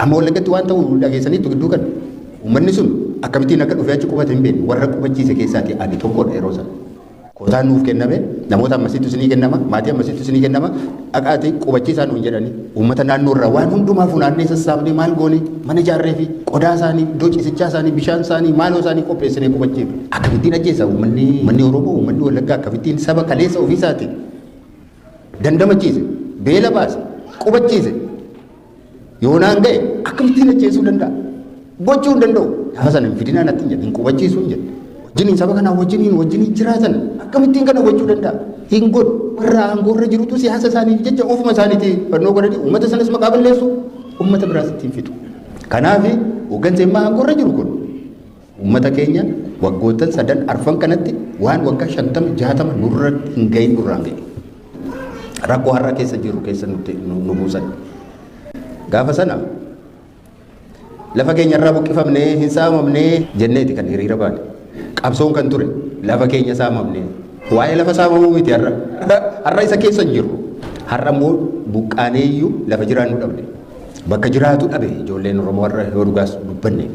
Amma Wallaggatti waan ta'u dhageessaniitu gidduu kana. Uummanni sun akkamittiin akka dhufee achi qubate hin beekne. Warra qubachiise keessaati ani tokkodha yeroo sana. Kootaan nuuf kenname, namoota ammasiitu isinii kennama, maatii ammasiitu isinii kennama, dhaqaatii qubachiisaa nuun jedhanii uummata naannoo irraa waan hundumaa funaannee sassaabnee maal goone mana ijaarree fi qodaa isaanii, iddoo ciisichaa isaanii, bishaan isaanii, maaloo isaanii qopheessinee qubachiifne. Akkamittiin ajjeesa uummanni Oromoo, uummanni Wallaggaa akkamittiin saba kaleessa ofiisaatiin dandamachiise, beela baase, qubachiise, yoonaan ga'e akkamittiin ajjeesuu danda'a? Gochuu hin danda'u. Gaafa sana hin fidinaa natti hin jedhe, hin qubachiisuu hin jedhe. Wajjiniin saba kanaa wajjiniin jiraatan akkamittiin kana gochuu danda'a? Hin godhu. Warra aangoorra jirutu siyaasa isaaniif jecha ofuma isaaniitii fannoo godhanii uummata sanas maqaa balleessu, uummata biraas ittiin fixu. Kanaaf hooggansi ammaa aangoorra jiru kun uummata keenya waggoottan sadan arfan kanatti waan waggaa 50 60 nurra hin gahin nurraan ga'e. Rakkoo har'a keessa jiru keessa nu buusan. Gaafa sana lafa keenya irraa buqqifamnee hin saamamnee jenneeti kan hiriira baane. Qabsoon kan ture lafa keenya saamamnee. Waa'ee lafa saamamuu miti har'a. Har'a isa keessa hin jirru. Har'a immoo buqqaaneeyyuu lafa jiraannu dhabne. Bakka jiraatu dhabe ijoolleen Oromoo har'a yoo dhugaas dubbanne.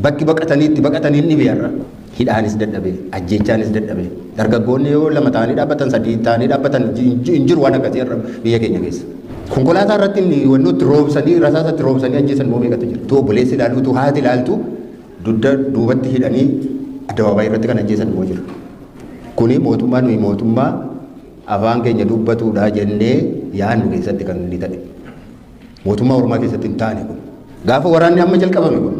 Bakki baqatanii itti baqatanii hin dhibe har'a. Hidhaanis dadhabe, ajjeechaanis dadhabe. Dargaggoonni yoo lama ta'anii dhaabbatan, sadii ta'anii dhaabbatan hin jiru waan akkasii har'a biyya keenya keessa. Konkolaataa irratti inni wannoo itti roobsanii, rasaasa itti roobsanii ajjeesan immoo meeqatu jira. Tu obboleessi ilaalu, tu haati ilaaltu dugda duubatti hidhanii addabaabaayii irratti kan ajjeesan immoo jira. Kuni mootummaa nuyi mootummaa afaan keenya dubbatuudha jennee yaadnu keessatti kan inni ta'e. Mootummaa Oromaa keessatti hin taane kun. Gaafa waraanni amma jalqabame kun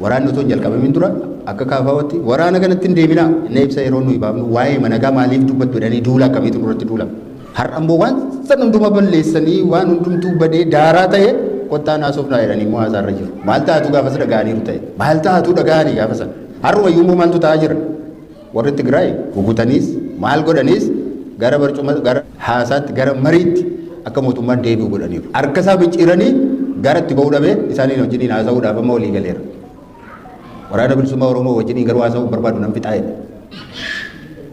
waraanni otoo hin jalqabamin dura akka kaafaawatti waraana kanatti hin deeminaa inni ibsa yeroo nuyi baafnu waa'ee managaa maaliif dubbattu jedhanii duula akkamiitu nurratti duulama. Har'a immoo waan san hunduma balleessanii waan hundumtuu badee daaraa ta'e kottaa naasofnaa jedhanii immoo haasaarra jiru. Maal taatu gaafas dhaga'aniiru ta'e? Maal taatu dhaga'anii gaafa sana? Har'uma iyyuu immoo maaltu ta'aa jira? Warri Tigraay rukutaniis maal godhaniis gara barcuma gara haasaatti gara mariitti akka mootummaan deebi'u godhaniiru. Harka isaa micciiranii gara itti ba'uu dhabee isaaniin wajjiniin haasa'uudhaaf amma walii galeera. Waraana bilisummaa Oromoo wajjiniin garuu haasa'uu hin barbaadu nan fixaa jedhe.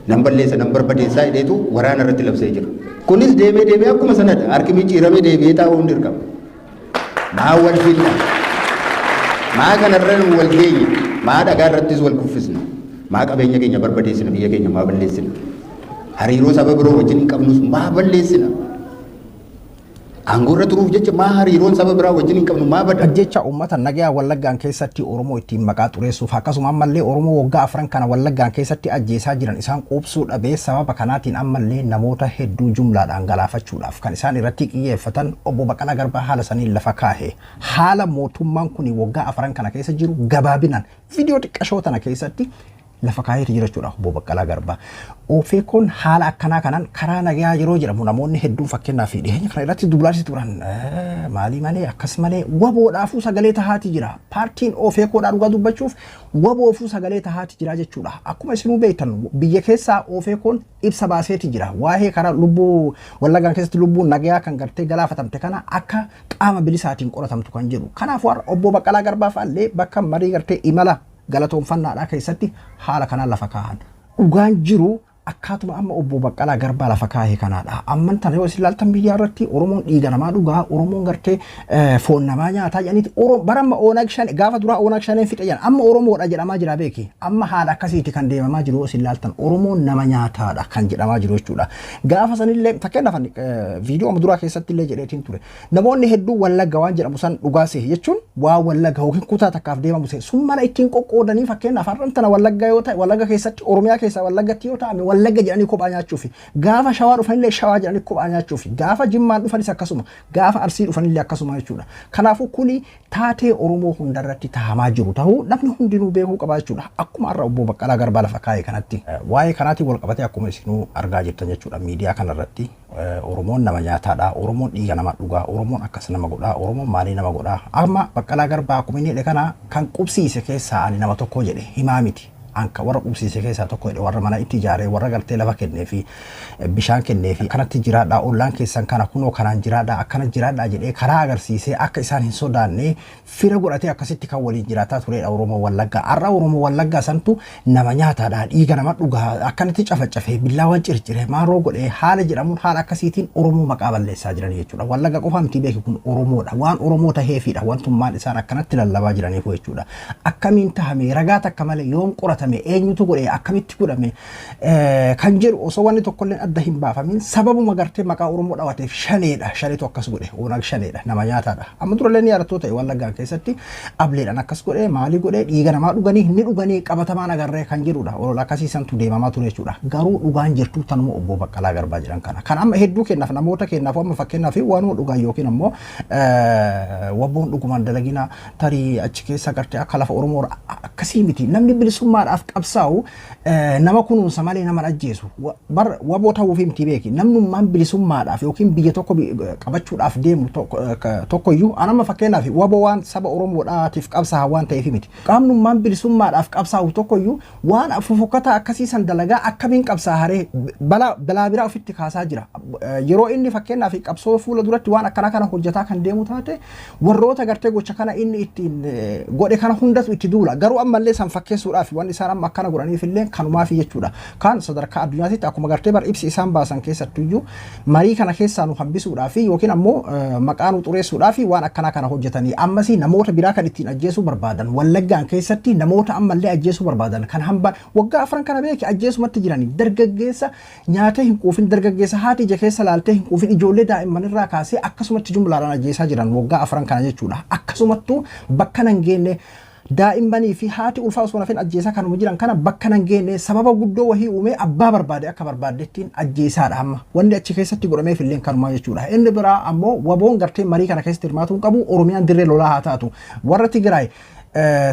Nan balleessa nan barbadeessaa jedheetu waraana irratti labsee jira. Kunis deemee deemee akkuma sanadha. Harki micciiramee deebi'ee taa'uu hin dirqama. Maa wal fixna? Maa kanarra wal geenye? Maa dhagaa irrattis wal kuffisna? Maa qabeenya keenya barbadeessina? Biyya keenya maa balleessina? Hariiroo saba biroo wajjin hin qabnus maa balleessina? Aangoo irra turuuf jecha maa hariiroon saba biraa wajjin hin qabnu maa bada? Ajjeechaa uummata nagayaa Wallaggaan keessatti Oromoo ittiin maqaa xureessuuf akkasuma ammallee Oromoo waggaa afran kana Wallaggaan keessatti ajjeesaa jiran isaan quubsuu dhabee sababa kanaatiin ammallee namoota hedduu jumlaadhaan galaafachuudhaaf kan isaan irratti xiyyeeffatan obbo Baqqalaa Garbaa haala saniin lafa kaahe. Haala mootummaan kun waggaa afran kana keessa jiru gabaabinaan viidiyoo xiqqashoo tana keessatti lafa kaaheeti jira jechuudha obbo Baqqalaa Garbaa. Ofeekoon haala akkanaa kanaan karaa nagayaa yeroo jedhamu namoonni hedduun fakkeenyaaf dhiyeenya kana irratti dublaarsi turan maalii malee akkas malee waboodhaafuu sagalee tahaati jira. Paartiin Ofeekoodhaa dhugaa dubbachuuf waboofuu sagalee tahaati jira jechuudha. Akkuma isinuu beektan biyya keessaa Ofeekoon ibsa baaseeti jira. Waa'ee karaa lubbuu Wallaggaan keessatti lubbuun nagayaa kan gartee galaafatamte kana akka qaama bilisaatiin qoratamtu kan jedhu. Kanaafuu har'a obbo Baqqalaa Garbaa fa'allee bakka marii gartee imala galatoomfannaadhaa keessatti haala kanaan lafa kaahan. Dhugaan jiru akkaatuma amma obbo Baqqalaa Garbaa lafa kaahe kanaadha. Amman tana yoo isin ilaaltan miidiyaa irratti Oromoon dhiiga namaa dhugaa, Oromoon gartee foon namaa nyaataa jedhaniiti. Bara amma Oonag Shanee gaafa duraa Oonag Shaneen fixe jedhan amma Oromoodha jedhamaa jira beeki. Amma haala akkasiiti kan deemamaa jiru yoo isin ilaaltan Oromoon nama nyaataadha kan jedhamaa jiru jechuudha. Gaafa sanillee fakkeenyaaf viidiyoo amma duraa keessatti illee jedheetiin ture. Namoonni hedduun Wallagga waan jedhamu san dhugaa sehe jechuun waan Wallagga yookiin kutaa takkaaf deemamu sehe sun mala ittiin qoqqoodanii fakkeenyaaf har'an tana Wallagga yoo ta'e Wallagga keessatti Oromiyaa keessaa Wallaggatti yoo ta'ame Wallagga jedhanii kophaa nyaachuufi gaafa Shawaa dhufanillee Shawaa jedhanii kophaa nyaachuufi gaafa Jimmaan dhufanis akkasuma gaafa Arsii dhufanillee akkasuma jechuudha. Kanaafuu kuni taatee Oromoo hundarratti tahamaa jiru tahuu namni hundinuu beekuu qaba jechuudha. Akkuma har'a obbo Baqqalaa Garbaa lafa kaa'e kanatti waa'ee kanaatiin wal qabatee akkuma isinuu argaa jirtan jechuudha miidiyaa kanarratti. Oromoon nama nyaataadha, Oromoon dhiiga nama dhugaa, Oromoon akkas nama godhaa, Oromoon maalii nama godhaa. Amma Baqqalaa Garbaa akkuma inni jedhe kana kan qubsiise keessaa ani nama tokko jedhe himaa miti. Anka warra qubsiise keessaa tokko jedhe, warra mana itti ijaaree, warra gartee lafa kennee fi bishaan kennee fi kanatti jiraadhaa, ollaan keessan kana kunoo kanaan jiraadhaa, akkana jiraadhaa jedhee karaa agarsiisee akka isaan hin sodaanne fira godhatee akkasitti kan waliin jiraataa turedha Oromoo Wallaggaa. Har'a Oromoo Wallaggaa santu nama nyaataadha, dhiiga nama dhugaa, akkanatti cafacafee, billaawwan circiree, maaroo godhee haala jedhamuun haala akkasiitiin Oromoo maqaa balleessaa jiran jechuudha. Wallagga qofa miti beeki, kun Oromoodha. Waan Oromoo taheefidha wantummaan isaan akkanatti lallabaa jiraniif jechuudha. Akkamiin tahame, ragaa takka malee yoom qoratame, eenyutu godhe, akkamitti godhame kan jedhu osoo wanni tokkollee adda hin baafamin sababuma gartee maqaa Oromoo dhawateef shaneedha. Shaneetu akkas godhe, Oonag shaneedha, nama nyaataadha. Amma durallee ni yaadatoo ta'e, Wallaggaan keessatti ableedhaan akkas godhe, maalii godhe, dhiiga namaa dhuganii, ni dhuganii, qabatamaan agarree kan jedhudha. Olola akkasiisantu deemamaa ture jechuudha. Garuu dhugaan jirtu tanuma obbo Baqqalaa Garbaa jedhan kana. Kan amma hedduu kennaaf namoota kennaaf amma fakkeenyaaf waanuma dhugaa yookiin ammoo wabboon dhugumaan dalagina tarii achi keessa gartee akka lafa Oromoo akkasii miti. Namni bilisummaadhaaf qabsaa'u nama kunuunsa malee nama ajjeesu. Bar waboo ta'uuf miti beeki. Namnummaan bilisummaadhaaf yookiin biyya tokko qabachuudhaaf deemu tokkoyyuu, anamma fakkeenyaaf waboo waan saba Oromoodhaatiif qabsaa'aa waan ta'eef miti. Qaamnummaan bilisummaadhaaf qabsaa'u tokkoyyuu waan fufukkataa akkasiisan dalagaa akkamiin qabsaa'aree balaa biraa ofitti kaasaa jira. Yeroo inni fakkeenyaaf qabsoo fuula duratti waan akkana kana hojjetaa kan deemu taate, warroota gartee gocha kana inni ittiin godhe kana hundatu itti duula. Garuu ammallee san fakkeessuudhaaf wanni isaan amma akkana godhaniif illee kanumaafi jechuudha. Kaan sadarkaa addunyaatti akkuma gartee bar ibsi isaan baasan keessattuyyuu marii kana keessaa nu hambisuudhaaf yookiin ammoo maqaa nu xureessuudhaaf waan akkanaa kana hojjetanii, ammasii namoota biraa kan ittiin ajjeesuu barbaadan, Wallaggaan keessatti namoota ammallee ajjeesuu barbaadan kan hambaan waggaa 4 kana beeki ajjeesumatti jiranii, dargaggeessa nyaatee hin quufin, dargaggeessa haati ija keessa laaltee hin quufin, ijoollee daa'imman irraa kaasee akkasumatti jumlaadhaan ajjeesaa jiran waggaa 4 kana jechuudha. Akkasumattuu bakka nan geenne, daa'immanii fi haati ulfaa osoo nafin ajjeesaa kanuma jiran kana bakka nan geenne, sababa guddoo wahii uumee abbaa barbaade akka barbaadettiin ajjeesaadha amma. Wanni achi keessatti godhameef illee kanumaa jechuudha. Inni biraa ammoo waboon gartee marii kana keessatti hirmaatuu hin qabu, Oromiyaan dirree lolaa haa taatu. Warra Tigraay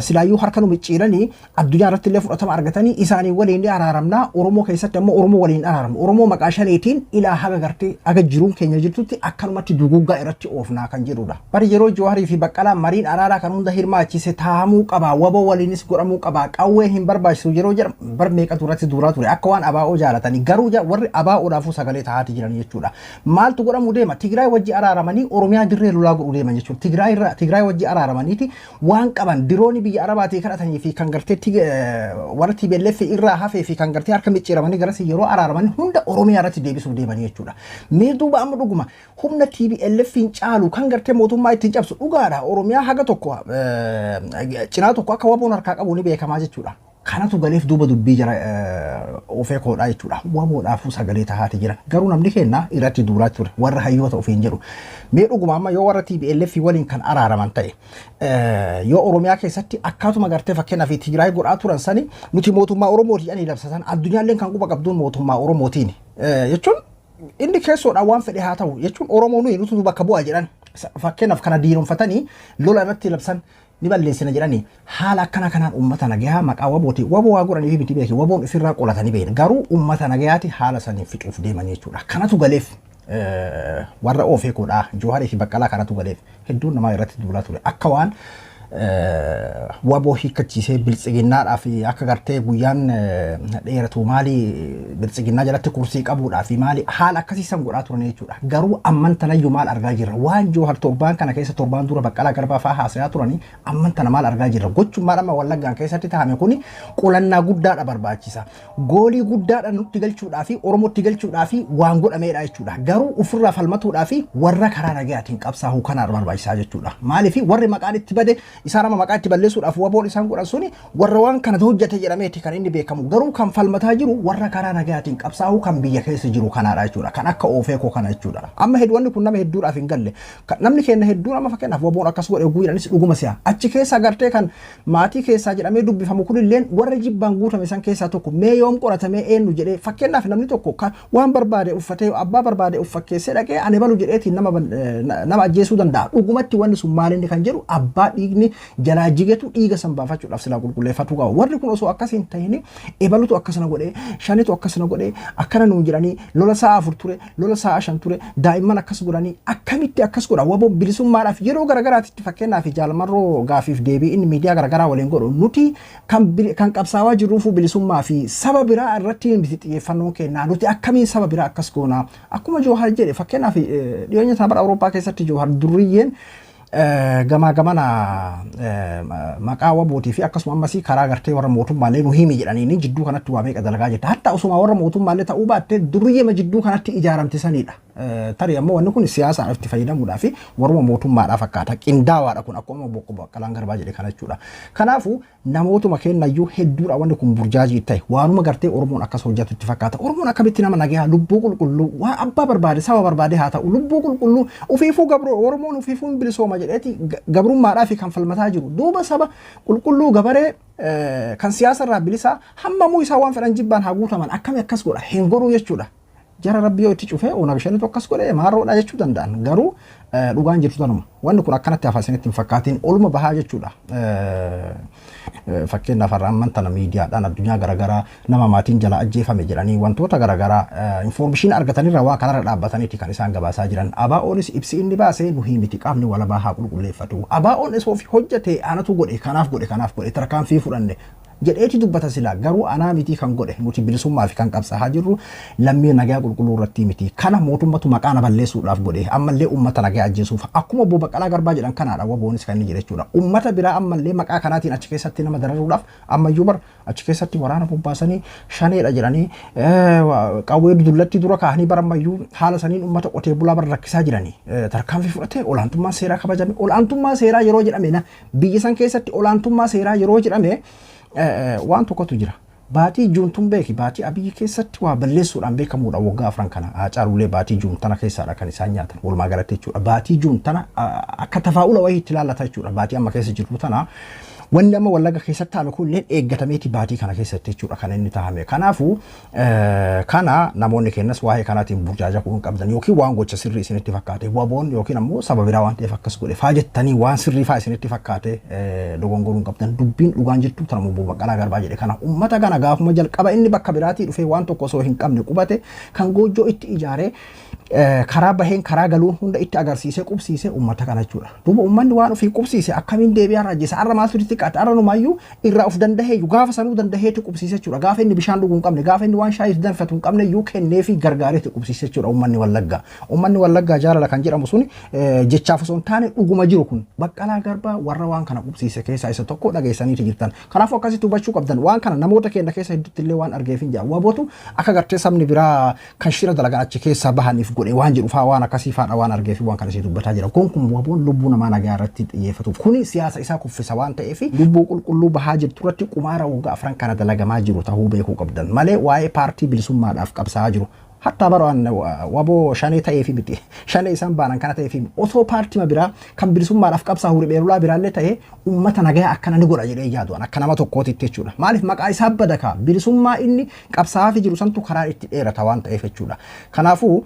silaayyuu harka nu micciiranii addunyaa irratti illee fudhatama argatanii isaanii waliin ni araaramnaa. Oromoo keessatti ammoo Oromoo waliin araaramu. Oromoo maqaa shaneetiin ilaa haga gartee haga jiruun keenya jirtutti akkanumatti duguuggaa irratti oofnaa kan jedhudha. Bari yeroo Jawaarii fi Baqqalaa mariin araaraa kan hunda hirmaachise taa'amuu qaba, waboo waliinis godhamuu qaba, qawwee hin barbaachisu yeroo jedhamu bar meeqatu irratti duuraa ture akka waan abaa'oo jaalatanii, garuu warri abaa'oodhaafuu sagalee taa'aati jiran jechuudha. Maaltu godhamuu deema? Tigraay wajji araaramanii Oromiyaa dirree lolaa godhuu deeman jechuudha. Tigraay irra Tigraay wajji araaramaniiti waan qaban dirooni biyya Arabaatii kadhatanii fi kan gartee warra TPLF irraa hafee fi kan gartee harka micciiramanii garasii yeroo araaraman hunda Oromiyaa irratti deebisuuf deemanii jechuudha. Mee duuba amma dhuguma humna TPLF hin caalu kan gartee mootummaa ittiin cabsu dhugaadha. Oromiyaa haga tokko cinaa tokko akka waboon harkaa qabu ni beekamaa jechuudha. Kanatu galeef duuba dubbii jara ofee koodhaa jechuudha. Waboodhaafuu sagalee tahaati jira. Garuu namni keenya irratti duulaa ture warra hayyoota ofiin jedhu. Mee dhuguma amma yoo warra TPLF waliin kan araaraman ta'e, yoo Oromiyaa keessatti akkaatuma gartee fakkeenyaaf Tigraay godhaa turan sani nuti mootummaa Oromooti jedhanii labsatan, addunyaalleen kan quba qabduun mootummaa Oromootiin jechuun inni keessoodhaan waan fedhe haa ta'u jechuun Oromoo nuyi nutu bakka bu'aa jedhan, fakkeenyaaf kana diinomfatanii lola irratti labsan ni balleessina jedhanii, haala akkana kanaan uummata nagayaa maqaa wabooti waboo waa godhanii fi miti beeki, waboon ofirraa qolatanii beekan, garuu uummata nagayaati haala saniin fixuuf deeman jechuudha. Kanatu galeef warra oofee koodhaa Jawaarii fi Baqqalaa, kanatu galeef hedduun namaa irratti duulaa ture akka waan waboo hiikkachiisee biltsiginnaadhaaf akka gartee guyyaan dheeratu maali biltsiginnaa jalatti kursii qabuudhaa fi maali haala akkasiisan godhaa turan jechuudha. Garuu amman tanayyuu maal argaa jirra? Waan Jawahar torbaan kana keessa, torbaan dura Baqqalaa Garbaa fa'aa haasayaa turanii amman tana maal argaa jirra? Gochummaan amma Wallaggaan keessatti tahame kuni qolannaa guddaadha barbaachisa. Goolii guddaadha nutti galchuudhaa fi Oromootti galchuudhaa fi waan godhameedha jechuudha. Garuu ofirraa falmatuudhaa fi warra karaa nagayaatiin qabsaa'uu kanaa barbaachisaa jechuudha. Maaliif warri maqaan itti bade isaan amma maqaa itti balleessuudhaaf waboon isaan godhan suni warra waan kana hojjete jedhameeti kan inni beekamu. Garuu kan falmataa jiru warra karaa nagayaatiin qabsaa'uu kan biyya keessa jiru kanaadha jechuudha. Kan akka oofee koo kana jechuudha. Amma wanni kun nama hedduudhaaf hin galle. Namni keenya hedduun amma fakkeenyaaf waboon akkas godhe oguu jedhanis dhuguma si'a. Achi keessa gartee kan maatii keessaa jedhamee dubbifamu kunilleen warra jibbaan guutame san keessaa tokko. Mee yoom qoratamee, eenyu jedhee, fakkeenyaaf namni tokko waan barbaade uffatee abbaa barbaade uffakkeessee dhaqee ani balu jedheetiin nama ajjeesuu danda'a. Dhugumatti wanni sun maal inni kan jedhu abbaa dhiigni inni jalaa jigetu dhiiga san baafachuudhaaf silaa qulqulleeffatuu qaba. Warri kun osoo akkas hin ta'in ebalutu akkasana godhee, shanitu akkasana godhee, akkana nuun jedhanii, lola sa'a 4 ture, lola sa'a 5 ture, daa'imman akkas godhanii, akkamitti akkas godha? Waboo bilisummaadhaaf yeroo garagaraatitti, fakkeenyaaf Jaalmarroo gaafiif deebii inni miidiyaa garagaraa waliin godhu, nuti kan qabsaawaa jirruufu bilisummaa fi saba biraa irratti miti xiyyeeffannoon kennaa, nuti akkamiin saba biraa akkas goona? Akkuma Joohar jedhe, fakkeenyaaf dhiyeenya sana bara Awurooppaa keessatti Joohar durriyyeen gamaa gamana maqaa wabootii fi akkasuma ammasii karaa gartee warra mootummaallee nu himi jedhaniini jidduu kanatti waa meeqa dalagaa jirta. Hatta osuma warra mootummaallee ta'uu baatte durriyyema jidduu kanatti ijaaramte sanidha. Tarii ammoo wanni kun siyaasaadhaaf itti fayyadamuudhaa fi warruma mootummaadhaa fakkaata. Qindaawaadha kun, akkuma Obbo Baqqalaan Garbaa jedhe kana jechuudha. Kanaafuu namootuma kennayyuu hedduudha wanni kun burjaajii ta'e, waanuma gartee Oromoon akkas hojjetu itti fakkaata. Oromoon akkamitti nama nagayaa, lubbuu qulqulluu, waan abbaa barbaade, saba barbaade haa ta'u, lubbuu qulqulluu ufiifuu gabroo, Oromoon ufiifuu bilisooma jedheeti gabrummaadhaa fi kan falmataa jiru. Duuba saba qulqulluu gabaree kan siyaasarraa bilisaa, hammamuu isaa waan fedhan jibbaan haa guutaman, akkami akkas godha? Hin godhuu jechuudha. Jara rabbi yoo itti cufee Onag Shanitu akkas godhe maarroodha jechuu danda'an, garuu dhugaan jirtu tanuma. Wanni kun akkanatti hafa isinitti hin fakkaatiin, oluma bahaa jechuudha. Fakkeenyaaf har'a amman tana miidiyaadhaan addunyaa garaagaraa nama maatiin jala ajjeefame jedhanii wantoota garaagaraa information argatanirra waa kanarra dhaabbataniiti kan isaan gabaasaa jiran. ABO'nis ibsi inni baasee nu miti, qaamni walabaa haa qulqulleeffatu. ABO'n isoo ofii hojjete anatu godhe, kanaaf godhe, kanaaf godhe, tarkaanfii fudhanne jedheeti dubbata silaa, garuu anaa miti kan godhe, nuti bilisummaa fi kan qabsaa'aa jirru lammii nagaa qulqulluu irratti miti, kana mootummatu maqaa na balleessuudhaaf godhe, ammallee ummata nagaa ajjeesuuf, akkuma Obbo Baqqalaa Garbaa jedhan kanaadha waboonis kan inni jedhe jechuudha. Ummata biraa ammallee maqaa kanaatiin achi keessatti nama dararuudhaaf ammayyuu bar achi keessatti waraana bobbaasanii, shaneedha jedhanii, qawwee dullatti dura kaahanii, bara ammayyuu haala saniin ummata qotee bulaa bara rakkisaa jiranii. Tarkaanfii fudhatee olaantummaan seeraa kabajame, olaantummaa seeraa yeroo jedhame, biyya san keessatti olaantummaa seeraa yeroo jedhame waan tokkotu jira. Baatii juuntun beeki, baatii Abiyyi keessatti waa balleessuudhaan beekamuudha waggaa 4 kana. Haacaalulee baatii juuntana keessaadha kan isaan nyaatan walumaa galatti jechuudha. Baatii juuntana akka tafaa'ula wayii itti ilaallata jechuudha. Baatii amma keessa jirtu tana, wanni amma Wallagga keessatti taa'ame kun illee eeggatameeti baatii kana keessatti jechuudha kan inni taa'ame. Kanaafuu kana namoonni kennas waa'ee kanaatiin burjaaja hin qabdan, yookiin waan gocha sirrii isinitti fakkaate, waboon yookiin ammoo saba biraa waan ta'eef akkas godhe faa jettanii waan sirrii faa isinitti fakkaate dogongoruu hin qabdan. Dubbiin dhugaan jirtu tana Obbo Baqqalaa Garbaa jedhe kana. Uummata kana gaafuma jalqaba inni bakka biraatii dhufee waan tokko osoo hin qabne qubate, kan goojjoo itti ijaaree, karaa baheen karaa galuun hunda itti agarsiisee qubsiisee uummata kana jechuudha. Duuba uummanni waan ofii qubsiise akkamiin deebi'aa irraa ajjeesa? Har'a maaltu itti xiqqaate? Har'a numaayyuu irraa of danda'ee gaafa sanuu danda'eetu qubsiise jechuudha. Gaafa inni bishaan dhuguu hin qabne, gaafa inni waan shaayii danfatu hin qabne iyyuu kenneefi gargaareetu qubsiise jechuudha uummanni Wallaggaa. Uummanni Wallaggaa jaalala kan jedhamu suni jechaaf osoo hin taane dhuguma jiru kun. Baqqalaa Garbaa warra waan kana qubsiise keessaa isa tokko dhageessaniiti jirtan. Kanaafuu akkasitti hubachuu qabdan waan kana. Namoota keenya keessa hedduutti illee waan argeef hin jira. Wabotu akka gartee sabni biraa kan shira dalagan achi keessaa bahaniif godhe waan jedhu faa, waan akkasii faadha waan argeef waan kana isii dubbataa jira. Kun waboon lubbuu namaa nagaa irratti xiyyeeffatu. Kuni siyaasa isaa kuffisa waan ta'eef lubbuu qulqulluu bahaa jirtu irratti qumaara waggaa 4 kana dalagamaa jiru ta'uu beekuu qabdan malee waa'ee paartii bilisummaadhaaf qabsaa'aa jiru. Hatta baraan waboo shanee ta'eef miti. Shanee isaan baanan kana ta'eef, osoo paartii biraa kan bilisummaadhaaf qabsaa'u riphee biraallee ta'ee uummata nagaa akkana ni godha jedhee yaadu akka nama tokkootitti jechuudha. Maaliif maqaa isaa badakaa bilisummaa inni qabsaa'aa jiru santu karaa itti dheerata waan ta'eef jechuudha. Kanaafuu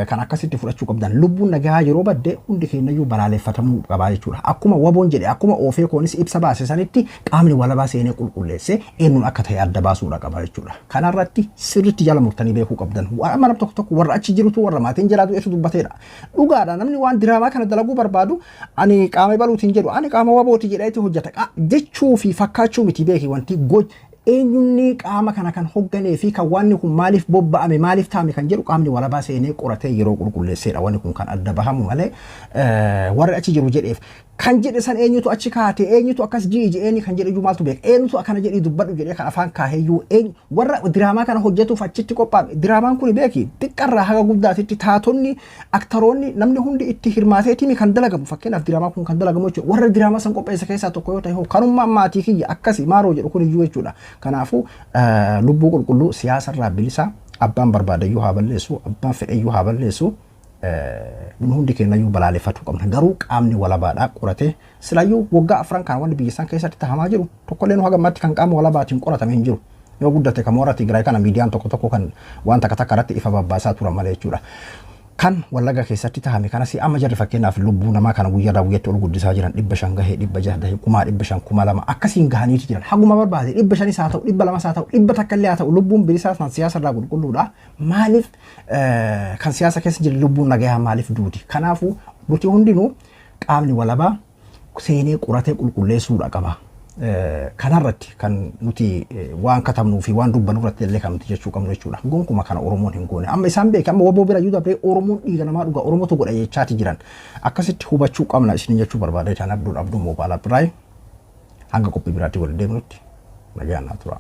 kan akkasitti fudhachuu qabdan, lubbuun nagaa yeroo badde hundi keenyayyuu balaaleffatamuu qabaa jechuudha. Akkuma waboon jedhe, akkuma oofee koonis ibsa baase sanitti, qaamni walabaa seenee qulqulleessee eenyuun akka ta'e adda baasuudha qaba jechuudha. Kanarratti sirriitti jala murtanii beekuu qabdan. Waan amma tokko tokko warra achi jirutu, warra maatiin jiraatu eessu dubbateedha. Dhugaadha, namni waan diraamaa kana dalaguu barbaadu ani qaama baluutiin jedhu, ani qaama wabooti jedheeti hojjeta jechuu fi fakkaachuu miti, beeki wanti eenyunni qaama kana kan hoogganee fi kan wanni kun maaliif bobba'ame, maaliif taame kan jedhu qaamni walabaa seenee qoratee yeroo qulqulleesseedha wanni kun kan adda bahamu malee, warri achi jiru jedheef kan jedhe san eenyutu achi kaate, eenyutu akkas ji'i je'eeni kan jedhe iyyuu maaltu beeka? Eenyutu akkana jedhii dubbadhu jedhee kan afaan kaaheyyuu eenyu? Warra diraamaa kana hojjetuuf achitti qophaa'e. Diraamaan kun beeki xiqqarraa haga guddaatitti taatonni, aktaroonni, namni hundi itti hirmaateetimi kan dalagamu. Fakkeenyaaf diraamaa kun kan dalagamu jechuudha, warra diraamaa san qopheesse keessaa tokko yoo ta'e hoo kanummaa maatii kiyya akkasi maaroo jedhu kun iyyuu jechuudha. Kanaafuu lubbuu qulqulluu siyaasarraa bilisa, abbaan barbaadayyuu haa balleessu, abbaan fedhayyuu haa balleessu, nu hundi keenyayyuu balaaleffachuu qabna. Garuu qaamni walabaadhaa qoratee silaayyuu waggaa 4 kan wanni biyya isaan keessatti tahamaa jiru tokkollee nu hagammaatti kan qaama walabaatiin qoratame hin jiru. Yoo guddate kan warra Tigraay kana miidiyaan tokko tokko kan waan takka takka irratti ifa babbaasaa turan malee jechuudha. Kan Wallagga keessatti tahame kanas amma jarri fakkeenyaaf lubbuu namaa kana guyyaarraa guyyatti ol guddisaa jiran, 500 gahee, 600 gahee, 500,000, 2,000 akkasiin gahaniiti jiran. Haguma barbaade 500s haa ta'u, 200s haa ta'u, 100 illee haa ta'u, lubbuun bilisaa kan siyaasa irraa qulqulluudha. Maaliif kan siyaasa keessa jiru lubbuun nagayaa maaliif duuti? Kanaafuu nuti hundinuu qaamni walabaa seenee qoratee qulqulleessuudha qaba. Kanarratti kan nuti waan katabnuu fi waan dubbannu irratti illee kan nuti jechuu qabnu jechuudha. Gonkuma kana Oromoon hin goone. Amma isaan beeke, amma WBO bira iyyuu dabree Oromoon dhiiga namaa dhuga, Oromootu godha jechaati jiran. Akkasitti hubachuu qabna isin jechuu barbaade. Kan Abduun Abduu Moobaala Biraay, hanga qophii biraatti wal deemnutti nagaan naa tura.